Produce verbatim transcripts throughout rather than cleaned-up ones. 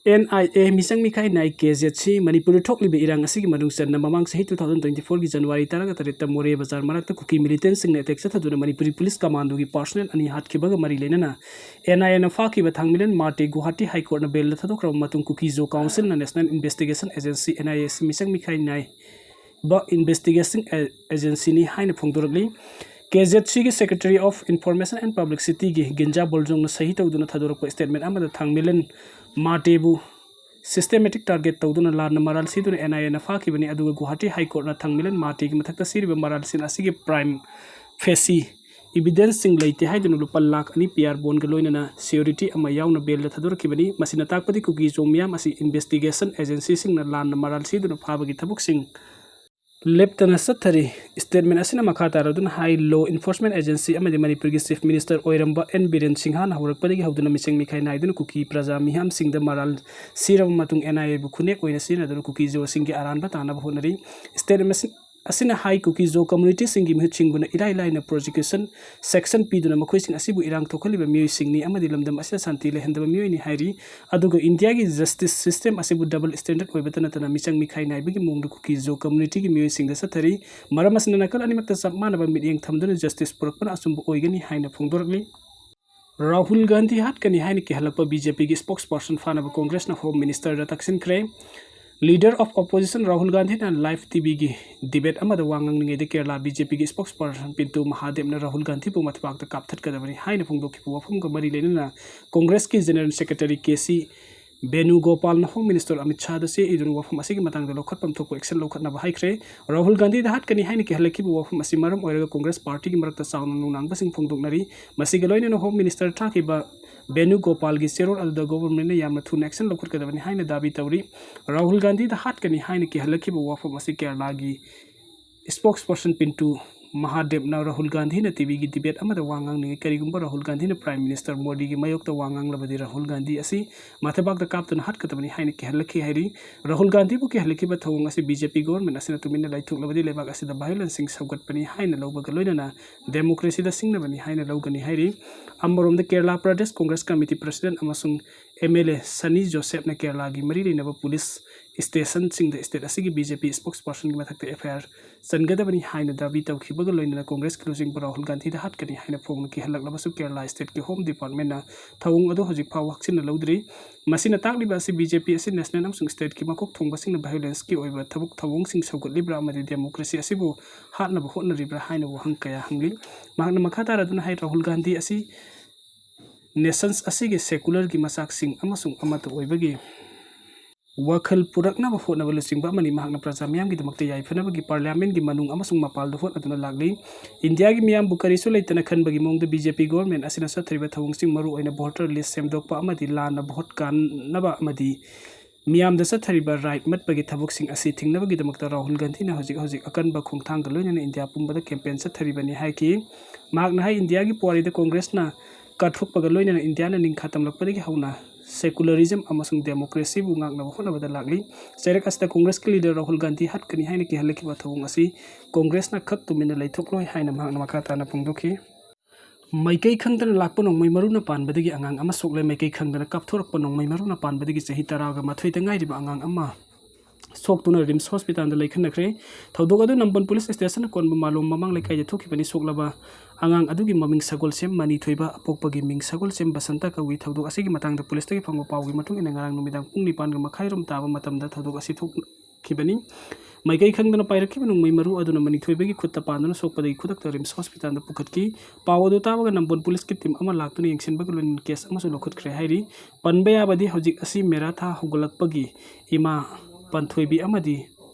And I A ꯃꯤꯆꯪ ꯃꯤꯈꯥꯏ ꯅꯥꯏ ꯀꯦ Z ꯁꯤ꯫ ꯃꯅꯤꯄꯨꯔꯗ ꯊꯣꯛꯂꯤꯕ ꯏꯔꯥꯡ ꯑꯁꯤꯒꯤ ꯃꯅꯨꯡ ꯆꯟꯅ ꯃꯃꯥꯡ ꯆꯍꯤ two thousand twenty fourꯒꯤ January ꯇꯔꯥꯒ ꯇꯔꯦꯠꯇ ꯃꯣꯔꯦ ꯕꯖꯥꯔ ꯃꯅꯥꯛꯇ ꯀꯨꯀꯤ militantꯁꯤꯡꯅ attack ꯆꯠꯊꯗꯨꯅ ꯃꯅꯤꯄꯨꯔꯤ police commandꯣꯒꯤ personnel ꯑꯅꯤ ꯍꯥꯠꯈꯤꯕꯒ ꯃꯔꯤ ꯂꯩꯅꯅ ꯑꯦꯟ ꯑꯥꯏ ꯑꯦꯅ ꯐꯥꯈꯤꯕ ꯊꯥꯡꯃꯤꯂꯟ ꯃꯥꯔꯇꯦ ꯒꯨꯋꯥꯍꯥꯇꯤ High Courtꯅ bailꯗ ꯊꯥꯗꯣꯛꯈ꯭ꯔꯕ ꯃꯇꯨꯡ ꯀꯨꯀꯤ ꯖꯣ councilꯅ National Investigation Agency, NIA ꯑꯁꯤ ꯃꯤꯆꯪ ꯃꯤꯈꯥꯏ ꯅꯥꯏ ꯕ investigation agencyꯅꯤ ꯍꯥꯏꯅ ꯐꯣꯡꯗꯣꯔꯛꯂꯤ꯫ ꯀꯦ ꯖꯦꯠ ꯁꯤꯒꯤ Secretary of Information and Publicityꯒꯤ ꯒꯤꯟꯖꯥ ꯕꯣꯜꯖꯣꯡꯅ ꯁꯍꯤ ꯇꯧꯗꯨꯅ ꯊꯥꯗꯣꯔꯛꯄ statement ꯑꯃꯗ ꯊꯥꯡꯃꯤꯂꯟ ꯃꯥꯔꯇꯦꯕꯨ systematic target ꯇꯧꯗꯨꯅ ꯂꯥꯟꯅ ꯃꯔꯥꯜ ꯁꯤꯗꯨꯅ ꯑꯦꯟ ꯑꯥꯏ ꯑꯦꯅ ꯐꯥꯈꯤꯕꯅꯤ, ꯑꯗꯨꯒ ꯒꯨꯋꯥꯍꯥꯇꯤ High Courtꯅ ꯊꯥꯡꯃꯤꯂꯟ ꯃꯥꯔꯇꯦꯒꯤ ꯃꯊꯛꯇ ꯁꯤꯔꯤꯕ ꯃꯔꯥꯜꯁꯤꯡ ꯑꯁꯤꯒꯤ prima facie evidenceꯁꯤꯡ ꯂꯩꯇꯦ ꯍꯥꯏꯗꯨꯅ ꯂꯨꯄꯥ ꯂꯥꯈ ꯑꯅꯤ ꯄꯤ ꯑꯥꯔ bondꯒ ꯂꯣꯏꯅꯅ surety ꯑꯃ ꯌꯥꯎꯅ bailꯗ ꯊꯥꯗꯣꯔꯛꯈꯤꯕꯅꯤ꯫ ꯃꯁꯤꯅ ꯇꯥꯛꯄꯗꯤ ꯀꯨꯀꯤ ꯖꯣ ꯃꯤꯌꯥꯝ ꯑꯁꯤ investigation agencyꯁꯤꯡꯅ ꯂꯥꯟꯅ ꯃꯔꯥꯜ ꯁꯤꯗꯨꯅ ꯐꯥꯕꯒꯤ ꯊꯕꯛꯁꯤꯡ ꯂꯦꯞꯇꯅ ꯆꯠꯊꯔꯤ꯫ Statement ꯑꯁꯤꯅ ꯃꯈꯥ ꯇꯥꯔꯗꯨꯅ ꯍꯥꯏ, law enforcement agency ꯑꯃꯗꯤ ꯃꯅꯤꯄꯨꯔꯒꯤ Chief Minister ꯑꯣꯏꯔꯝꯕ ꯑꯦꯟ ꯕꯤꯔꯦꯟ ꯁꯤꯡꯍꯅ ꯍꯧꯔꯛꯄꯗꯒꯤ ꯍꯧꯗꯨꯅ ꯃꯤꯆꯪ ꯃꯤꯈꯥꯏ ꯅꯥꯏꯗꯨꯅ ꯀꯨꯀꯤ ꯄ꯭ꯔꯖꯥ ꯃꯤꯌꯥꯝꯁꯤꯡꯗ ꯃꯔꯥꯜ ꯁꯤꯔꯕ ꯃꯇꯨꯡ ꯑꯦꯟ ꯑꯥꯏ ꯑꯦꯕꯨ ꯈꯨꯠꯅꯦꯛ ꯑꯣꯏꯅ ꯁꯤꯖꯤꯟꯅꯗꯨꯅ ꯀꯨꯀꯤ ꯖꯣꯁꯤꯡꯒꯤ ꯑꯔꯥꯟꯕ ꯇꯥꯅꯕ ꯍꯣꯠꯅꯔꯤ꯫ Statement ꯑꯁꯤ ꯑꯁꯤꯅ ꯍꯥꯏ, ꯀꯨꯀꯤ ꯖꯣ communityꯁꯤꯡꯒꯤ ꯃꯤꯍꯨꯠꯁꯤꯡꯕꯨꯅ ꯏꯔꯥꯏ ꯂꯥꯏꯅ prosecution sanction ꯄꯤꯗꯨꯅ ꯃꯈꯣꯏꯁꯤꯡ ꯑꯁꯤꯕꯨ ꯏꯔꯥꯡ ꯊꯣꯛꯍꯜꯂꯤꯕ ꯃꯤꯑꯣꯏꯁꯤꯡꯅꯤ ꯑꯃꯗꯤ ꯂꯝꯗꯝ ꯑꯁꯤꯗ ꯁꯥꯟꯇꯤ ꯂꯩꯍꯟꯗꯕ ꯃꯤꯑꯣꯏꯅꯤ ꯍꯥꯏꯔꯤ꯫ ꯑꯗꯨꯒ ꯏꯟꯗꯤꯌꯥꯒꯤ justice system ꯑꯁꯤꯕꯨ double standard ꯑꯣꯏꯕꯇ ꯅꯠꯇꯅ ꯃꯤꯆꯪ ꯃꯤꯈꯥꯏ ꯅꯥꯏꯕꯒꯤ ꯃꯑꯣꯡꯗ ꯀꯨꯀꯤ ꯖꯣ communityꯒꯤ ꯃꯤꯑꯣꯏꯁꯤꯡꯗ ꯆꯠꯊꯔꯤ꯫ ꯃꯔꯝ ꯑꯁꯤꯅ ꯅꯥꯀꯜ ꯑꯅꯤꯃꯛꯇ ꯆꯞ ꯃꯥꯟꯅꯕ ꯃꯤꯠꯌꯦꯡ ꯊꯝꯗꯨꯅ justice ꯄꯨꯔꯛꯄꯅ ꯑꯆꯨꯝꯕ ꯑꯣꯏꯒꯅꯤ ꯍꯥꯏꯅ ꯐꯣꯡꯗꯣꯔꯛꯂꯤ꯫ ꯔꯥꯍꯨꯜ ꯒꯥꯟꯙꯤ ꯍꯥꯠꯀꯅꯤ ꯍꯥꯏꯅ ꯀꯤꯍꯜꯂꯛꯄ BJPꯒꯤ spokesperson ꯐꯥꯅꯕ Congressꯅ Home Ministerꯗ ꯇꯛꯁꯤꯟꯈ꯭ꯔꯦ꯫ Leader of Opposition Rahul ꯒꯥꯟꯙꯤꯅ live TVꯒꯤ debate ꯑꯃꯗ ꯋꯥ ꯉꯥꯡꯂꯤꯉꯩꯗ ꯀꯦꯔꯂꯥ BJPꯒꯤ spokesperson ꯄꯤꯟꯇꯨ ꯃꯍꯥꯗꯦꯕꯅ ꯔꯥꯍꯨꯜ ꯒꯥꯟꯙꯤꯕꯨ ꯃꯊꯕꯥꯛꯇ ꯀꯥꯞꯊꯠꯀꯗꯕꯅꯤ ꯍꯥꯏꯅ ꯐꯣꯡꯗꯣꯛꯈꯤꯕ ꯋꯥꯐꯝꯒ ꯃꯔꯤ ꯂꯩꯅꯅ Congressꯀꯤ General Secretary K C ꯕꯦꯅꯨꯒꯣꯄꯥꯜꯅ Home Minister Amit ꯁꯥꯍꯗ ꯆꯦ ꯏꯗꯨꯅ ꯋꯥꯐꯝ ꯑꯁꯤꯒꯤ ꯃꯇꯥꯡꯗ ꯂꯧꯈꯠꯐꯝ ꯊꯣꯛꯄ action ꯂꯧꯈꯠꯅꯕ ꯍꯥꯏꯈ꯭ꯔꯦ꯫ ꯔꯥꯍꯨꯜ ꯒꯥꯟꯙꯤꯗ ꯍꯥꯠꯀꯅꯤ ꯍꯥꯏꯅ ꯀꯤꯍꯜꯂꯛꯈꯤꯕ ꯋꯥꯐꯝ ꯑꯁꯤ ꯃꯔꯝ ꯑꯣꯏꯔꯒ Congress partyꯒꯤ ꯃꯔꯛꯇ ꯆꯥꯎꯅ ꯅꯨꯡꯅꯥꯡꯕꯁꯤꯡ ꯐꯣꯡꯗꯣꯛꯅꯔꯤ꯫ ꯃꯁꯤꯒ ꯂꯣꯏꯅꯅ Home Minister ꯊꯥꯈꯤꯕ ꯕꯦꯅꯨ ꯒꯣꯄꯥꯜꯒꯤ ꯆꯦꯔꯣꯜ ꯑꯗꯨꯗ governmentꯅ ꯌꯥꯝꯅ ꯊꯨꯅ action ꯂꯧꯈꯠꯀꯗꯕꯅꯤ ꯍꯥꯏꯅ ꯗꯥꯕꯤ ꯇꯧꯔꯤ꯫ ꯔꯥꯍꯨꯜ ꯒꯥꯟꯙꯤꯗ ꯍꯥꯠꯀꯅꯤ ꯍꯥꯏꯅ ꯀꯤꯍꯜꯂꯛꯈꯤꯕ ꯋꯥꯐꯝ ꯑꯁꯤ ꯀꯦꯔꯂꯥꯒꯤ spokesperson ꯄꯤꯟꯇꯨ ꯃꯍꯥꯗꯦꯕꯅ ꯔꯥꯍꯨꯜ ꯒꯥꯟꯙꯤꯅ ꯇꯤꯚꯤꯒꯤ ꯗꯤꯕꯦꯠ ꯑꯃꯗ ꯋꯥ ꯉꯥꯡꯂꯤꯉꯩ, ꯀꯔꯤꯒꯨꯝꯕ ꯔꯥꯍꯨꯜ ꯒꯥꯟꯙꯤꯅ ꯄ꯭ꯔꯥꯏꯝ ꯃꯤꯅꯤꯁꯇꯔ ꯃꯣꯗꯤꯒꯤ ꯃꯥꯌꯣꯛꯇ ꯋꯥ ꯉꯥꯡꯂꯕꯗꯤ ꯔꯥꯍꯨꯜ ꯒꯥꯟꯙꯤ ꯑꯁꯤ ꯃꯊꯕꯥꯛꯇ ꯀꯥꯞꯇꯨꯅ ꯍꯥꯠꯀꯗꯕꯅꯤ ꯍꯥꯏꯅ ꯀꯤꯍꯜꯂꯛꯈꯤ ꯍꯥꯏꯔꯤ꯫ ꯔꯥꯍꯨꯜ ꯒꯥꯟꯙꯤꯕꯨ ꯀꯤꯍꯜꯂꯛꯈꯤꯕ ꯊꯧꯑꯣꯡ ꯑꯁꯤ ꯕꯤ ꯖꯦ ꯄꯤ ꯒꯣꯚꯔꯟꯃꯦꯟ ꯑꯁꯤꯅ ꯇꯨꯃꯤꯟꯅ ꯂꯩꯊꯣꯛꯂꯕꯗꯤ ꯂꯩꯕꯥꯛ ꯑꯁꯤꯗ ꯚꯥꯏꯑꯣꯂꯦꯟꯁꯁꯤꯡ ꯁꯧꯒꯠꯄꯅꯤ ꯍꯥꯏꯅ ꯂꯧꯕꯒ ꯂꯣꯏꯅꯅ ꯗꯦꯃꯣꯀ꯭ꯔꯦꯁꯤꯗ ꯁꯤꯡꯅꯕꯅꯤ ꯍꯥꯏꯅ ꯂꯧꯒꯅꯤ ꯍꯥꯏꯔꯤ꯫ ꯑꯃꯔꯣꯝꯗ ꯀꯦꯔꯂꯥ ꯄ꯭ꯔꯗꯦꯁ ꯀꯣꯡꯒ꯭ꯔꯦꯁ ꯀꯃꯤꯇꯤ ꯄ꯭ꯔꯁꯤꯗꯦꯟꯠ ꯑꯃꯁꯨꯡ ꯑꯦꯝ ꯑꯦꯜ ꯑꯦ ꯁꯅꯤ ꯖꯣꯁꯦꯐꯅ ꯀꯦꯔꯂꯥꯒꯤ ꯃꯔꯤ ꯂꯩꯅꯕ ꯄꯨꯂꯤꯁ ꯁ꯭ꯇꯦꯁꯟꯁꯤꯡꯗ ꯁ꯭ꯇꯦꯠ ꯑꯁꯤꯒꯤ ꯕꯤ ꯖꯦ ꯄꯤ ꯁ꯭ꯄꯣꯛꯁꯄꯔꯁꯟꯒꯤ ꯃꯊꯛꯇ ꯑꯦꯐ ꯑꯥꯏ ꯑꯥꯔ ꯆꯟꯒꯗꯕꯅꯤ ꯍꯥꯏꯅ ꯗꯥꯕꯤ ꯇꯧꯈꯤꯕꯒ ꯂꯣꯏꯅꯅ ꯀꯣꯡꯒ꯭ꯔꯦꯁꯀꯤ ꯂꯨꯆꯤꯡꯕ ꯔꯥꯍꯨꯜ ꯒꯥꯟꯙꯤꯗ ꯍꯥꯠꯀꯅꯤ ꯍꯥꯏꯅ ꯐꯣꯡꯅ ꯀꯤꯍꯜꯂꯛꯂꯕꯁꯨ ꯀꯦꯔꯂꯥ ꯁ꯭ꯇꯦꯠꯀꯤ ꯍꯣꯝ ꯗꯤꯄꯥꯔꯠꯃꯦꯟꯅ ꯊꯧꯑꯣꯡ ꯑꯗꯨ ꯍꯧꯖꯤꯛ ꯐꯥꯎꯕ ꯍꯛꯆꯤꯟꯅ ꯂꯧꯗ꯭ꯔꯤ꯫ ꯃꯁꯤꯅ ꯇꯥꯛꯂꯤꯕ ꯑꯁꯤ ꯕꯤ ꯖꯦ ꯄꯤ ꯑꯁꯤ ꯅꯦꯁꯅꯦꯜ ꯑꯃꯁꯨꯡ ꯁ꯭ꯇꯦꯠꯀꯤ ꯃꯀꯣꯛ ꯊꯣꯡꯕꯁꯤꯡꯅ ꯚꯥꯏꯑꯣꯂꯦꯟꯁꯀꯤ ꯑꯣꯏꯕ ꯊꯕꯛ ꯊꯧꯑꯣꯡꯁꯤꯡ ꯁꯧꯒꯠꯂꯤꯕ꯭ꯔꯥ ꯑꯃꯗꯤ ꯗꯦꯃꯣꯀ꯭ꯔꯦꯁꯤ ꯑꯁꯤꯕꯨ ꯍꯥꯠꯅꯕ ꯍꯣꯠꯅꯔꯤꯕ꯭ꯔꯥ ꯍꯥꯏꯅ ꯋꯥꯍꯪ ꯀꯌꯥ ꯍꯪꯂꯤ꯫ ꯃꯍꯥꯛꯅ ꯃꯈꯥ ꯇꯥꯔꯗꯨꯅ ꯍꯥꯏ, ꯔꯥꯍꯨꯜ ꯒꯥꯟꯙꯤ ꯑꯁꯤ ꯅꯦꯁꯟꯁ ꯑꯁꯤꯒꯤ ꯁꯦꯀꯨꯂꯔꯒꯤ ꯃꯆꯥꯛꯁꯤꯡ ꯑꯃꯁꯨꯡ ꯑꯃꯠꯇ ꯑꯣꯏꯕꯒꯤ ꯋꯥꯈꯜ ꯄꯨꯔꯛꯅꯕ ꯍꯣꯠꯅꯕ ꯂꯨꯆꯤꯡꯕ ꯑꯃꯅꯤ꯫ ꯃꯍꯥꯛꯅ ꯄ꯭ꯔꯖꯥ ꯃꯤꯌꯥꯝꯒꯤꯗꯃꯛꯇ ꯌꯥꯏꯐꯅꯕꯒꯤ ꯄꯥꯔꯂꯤꯌꯥꯃꯦꯟꯒꯤ ꯃꯅꯨꯡ ꯑꯃꯁꯨꯡ ꯃꯄꯥꯟꯗ ꯍꯣꯠꯅꯗꯨꯅ ꯂꯥꯛꯂꯤ꯫ ꯏꯟꯗꯤꯌꯥꯒꯤ ꯃꯤꯌꯥꯝꯕꯨ ꯀꯔꯤꯁꯨ ꯂꯩꯇꯅ ꯈꯟꯕꯒꯤ ꯃꯑꯣꯡꯗ ꯕꯤ ꯖꯦ ꯄꯤ ꯒꯣꯚꯔꯟꯃꯦꯟ ꯑꯁꯤꯅ ꯆꯠꯊꯔꯤꯕ ꯊꯧꯑꯣꯡꯁꯤꯡ, ꯃꯔꯨꯑꯣꯏꯅ ꯚꯣꯇꯔ ꯂꯤꯁ ꯁꯦꯝꯗꯣꯛꯄ ꯑꯃꯗꯤ ꯂꯥꯟꯅ ꯚꯣꯠ ꯀꯥꯟꯅꯕ ꯑꯃꯗꯤ ꯃꯤꯌꯥꯝꯗ ꯆꯠꯊꯔꯤꯕ ꯔꯥꯏꯠ ꯃꯠꯄꯒꯤ ꯊꯕꯛꯁꯤꯡ ꯑꯁꯤ ꯊꯤꯡꯅꯕꯒꯤꯗꯃꯛꯇ ꯔꯥꯍꯨꯜ ꯒꯥꯟꯙꯤꯅ ꯍꯧꯖꯤꯛ ꯍꯧꯖꯤꯛ ꯑꯀꯟꯕ ꯈꯣꯡꯊꯥꯡꯒ ꯂꯣꯏꯅꯅ ꯏꯟꯗꯤꯌꯥ ꯄꯨꯝꯕꯗ ꯀꯦꯝꯄꯦꯟ ꯆꯠꯊꯔꯤꯕꯅꯤ ꯍꯥꯏꯈꯤ꯫ ꯃꯍꯥꯛꯅ ꯍꯥꯏ, ꯏꯟꯗꯤꯌꯥꯒꯤ ꯄꯨꯋꯥꯔꯤꯗ ꯀꯣꯡꯒ꯭ꯔꯦꯁꯅ ꯀꯠꯊꯣꯛꯄꯒ ꯂꯣꯏꯅꯅ ꯏꯟꯗꯤꯌꯥꯅ ꯅꯤꯡꯈꯥ ꯇꯝꯂꯛꯄꯗꯒꯤ ꯍꯧꯅ ꯁꯦꯀꯨꯂꯔꯤꯖꯝ ꯑꯃꯁꯨꯡ ꯗꯦꯃꯣꯀ꯭ꯔꯦꯁꯤꯕꯨ ꯉꯥꯛꯅꯕ ꯍꯣꯠꯅꯕꯗ ꯂꯥꯛꯂꯤ꯫ ꯆꯩꯔꯛ ꯑꯁꯤꯗ ꯀꯣꯡꯒ꯭ꯔꯦꯁꯀꯤ ꯂꯤꯗꯔ ꯔꯥꯍꯨꯜ ꯒꯥꯟꯙꯤ ꯍꯥꯠꯀꯅꯤ ꯍꯥꯏꯅ ꯀꯤꯍꯜꯂꯛꯈꯤꯕ ꯊꯧꯑꯣꯡ ꯑꯁꯤ ꯀꯣꯡꯒ꯭ꯔꯦꯁꯅ ꯈꯛ ꯇꯨꯃꯤꯟꯅ ꯂꯩꯊꯣꯛꯂꯣꯏ ꯍꯥꯏꯅ ꯃꯍꯥꯛꯅ ꯃꯈꯥ ꯇꯥꯅ ꯐꯣꯡꯗꯣꯛꯈꯤ꯫ ꯃꯥꯏꯀꯩ ꯈꯪꯗꯅ ꯂꯥꯛꯄ ꯅꯣꯡꯃꯩ ꯃꯔꯨꯅ ꯄꯥꯟꯕꯗꯒꯤ ꯑꯉꯥꯡ ꯑꯃ ꯁꯣꯛꯂꯦ꯫ ꯃꯥꯏꯀꯩ ꯈꯪꯗꯅ ꯀꯥꯞꯊꯣꯔꯛꯄ ꯅꯣꯡꯃꯩ ꯃꯔꯨꯅ ꯄꯥꯟꯕꯗꯒꯤ ꯆꯍꯤ ꯇꯔꯥꯒ ꯃꯥꯊꯣꯏꯗ ꯉꯥꯏꯔꯤꯕ ꯑꯉꯥꯡ ꯑꯃ ꯁꯣꯛꯇꯨꯅ ꯔꯤꯝꯁ ꯍꯣꯁꯄꯤꯇꯥꯜꯗ ꯂꯩꯈꯠꯅꯈ꯭ꯔꯦ꯫ ꯊꯧꯗꯣꯛ ꯑꯗꯨ ꯅꯝꯕꯣꯜ ꯄꯨꯂꯤꯁ ꯁ꯭ꯇꯦꯁꯟꯅ ꯀꯣꯟꯕ ꯃꯥꯂꯣꯝ ꯃꯃꯥꯡ ꯂꯩꯀꯥꯏꯗ ꯊꯣꯛꯈꯤꯕꯅꯤ꯫ ꯁꯣꯛꯂꯕ ꯑꯉꯥꯡ ꯑꯗꯨꯒꯤ ꯃꯃꯤꯡ ꯁꯒꯣꯜꯁꯦꯝ ꯃꯅꯤꯊꯣꯏꯕ, ꯑꯄꯣꯛꯄꯒꯤ ꯃꯤꯡ ꯁꯒꯣꯜꯁꯦꯝ ꯕꯁꯟꯇ ꯀꯧꯏ꯫ ꯊꯧꯗꯣꯛ ꯑꯁꯤꯒꯤ ꯃꯇꯥꯡꯗ ꯄꯨꯂꯤꯁꯇꯒꯤ ꯐꯪꯕ ꯄꯥꯎꯒꯤ ꯃꯇꯨꯡ ꯏꯟꯅ ꯉꯔꯥꯡ ꯅꯨꯃꯤꯗꯥꯡ ꯄꯨꯡ ꯅꯤꯄꯥꯟꯒ ꯃꯈꯥꯏꯔꯣꯝ ꯇꯥꯕ ꯃꯇꯝꯗ ꯊꯧꯗꯣꯛ ꯑꯁꯤ ꯊꯣꯛꯈꯤꯕꯅꯤ꯫ ꯃꯥꯏꯀꯩ ꯈꯪꯗꯅ ꯄꯥꯏꯔꯛꯈꯤꯕ ꯅꯣꯡꯃꯩ ꯃꯔꯨ ꯑꯗꯨꯅ ꯃꯅꯤꯊꯣꯏꯕꯒꯤ ꯈꯨꯠꯇ ꯄꯥꯟꯗꯨꯅ ꯁꯣꯛꯄꯗꯒꯤ ꯈꯨꯗꯛꯇ ꯔꯤꯝꯁ ꯍꯣꯁꯄꯤꯇꯥꯜꯗ ꯄꯨꯈꯠꯈꯤ꯫ ꯄꯥꯎ ꯑꯗꯨ ꯇꯥꯕꯒ ꯅꯝꯕꯣꯜ ꯄꯨꯂꯤꯁꯀꯤ ꯇꯤꯝ ꯑꯃ ꯂꯥꯛꯇꯨꯅ ꯌꯦꯡꯁꯤꯟꯕꯒ ꯂꯣꯏꯅꯅ ꯀꯦꯁ ꯑꯃꯁꯨ ꯂꯧꯈꯠꯈ꯭ꯔꯦ ꯍꯥꯏꯔꯤ꯫ ꯄꯟꯕ ꯌꯥꯕꯗꯤ ꯍꯧꯖꯤꯛ ꯑꯁꯤ ꯃꯦꯔꯥ ꯊꯥ ꯍꯧꯒꯠꯂꯛꯄꯒꯤ ꯏꯃꯥ ꯄꯥꯟꯊꯣꯏꯕꯤ ꯑꯃꯗꯤ